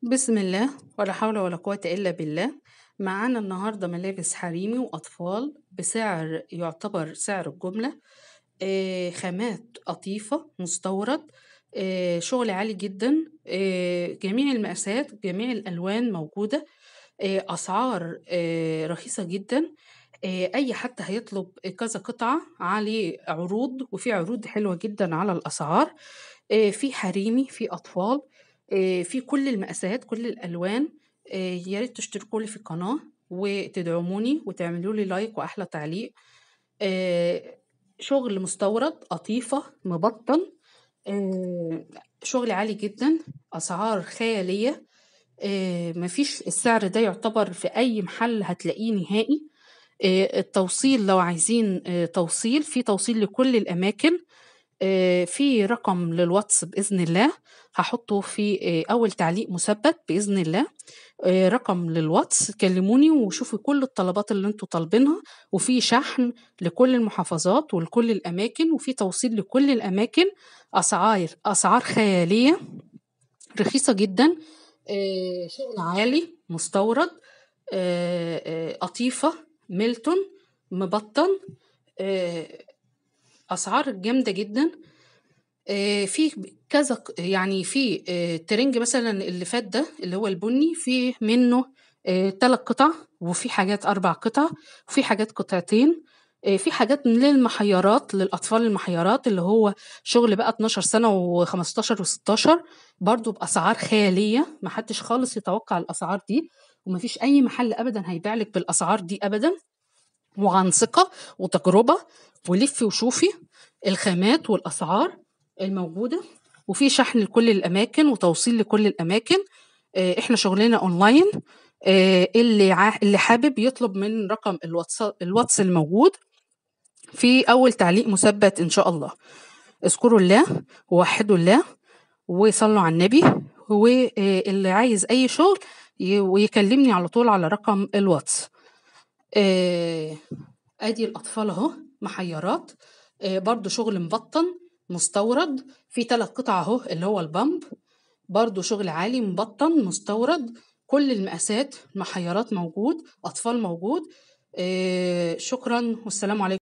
بسم الله ولا حول ولا قوة إلا بالله. معانا النهاردة ملابس حريمي وأطفال بسعر يعتبر سعر الجملة، خامات قطيفة مستورد، شغل عالي جدا، جميع المقاسات جميع الألوان موجودة، أسعار رخيصة جدا. أي حد هيطلب كذا قطعة عليه عروض، وفي عروض حلوة جدا على الأسعار. في حريمي، في أطفال، في كل المقاسات كل الألوان. يا ريت تشتركوا لي في القناة وتدعموني وتعملوا لي لايك وأحلى تعليق. شغل مستورد، قطيفة مبطن، شغل عالي جدا، أسعار خيالية. مفيش السعر ده يعتبر في أي محل هتلاقيه نهائي. التوصيل لو عايزين توصيل، في توصيل لكل الأماكن. في رقم للواتس بإذن الله هحطه في أول تعليق مثبت بإذن الله. رقم للواتس، كلموني وشوفوا كل الطلبات اللي انتوا طالبينها، وفي شحن لكل المحافظات ولكل الأماكن، وفي توصيل لكل الأماكن. أسعار خيالية رخيصة جدا، شغل عالي مستورد، قطيفة ميلتون مبطن، أسعار جامدة جدا. في كذا يعني في ترنج مثلا اللي فات ده اللي هو البني، في منه 3 قطع، وفي حاجات 4 قطع، وفي حاجات قطعتين، في حاجات للمحيرات للأطفال المحيرات اللي هو شغل بقى 12 سنة و15 و16، برضو بأسعار خيالية محدش خالص يتوقع الأسعار دي، ومفيش أي محل أبدا هيبيعلك بالأسعار دي أبدا، وعن ثقة وتجربة. ولفي وشوفي الخامات والأسعار الموجودة، وفي شحن لكل الأماكن وتوصيل لكل الأماكن. احنا شغلنا أونلاين. اللي حابب يطلب من رقم الواتس الموجود في أول تعليق مثبت إن شاء الله. اذكروا الله ووحدوا الله وصلوا على النبي، واللي عايز أي شغل ويكلمني على طول على رقم الواتس. ادي الاطفال اهو محيرات، برضو شغل مبطن مستورد، في 3 قطع اهو اللي هو البامب، برضو شغل عالي مبطن مستورد، كل المقاسات محيرات موجود، اطفال موجود. شكرا والسلام عليكم.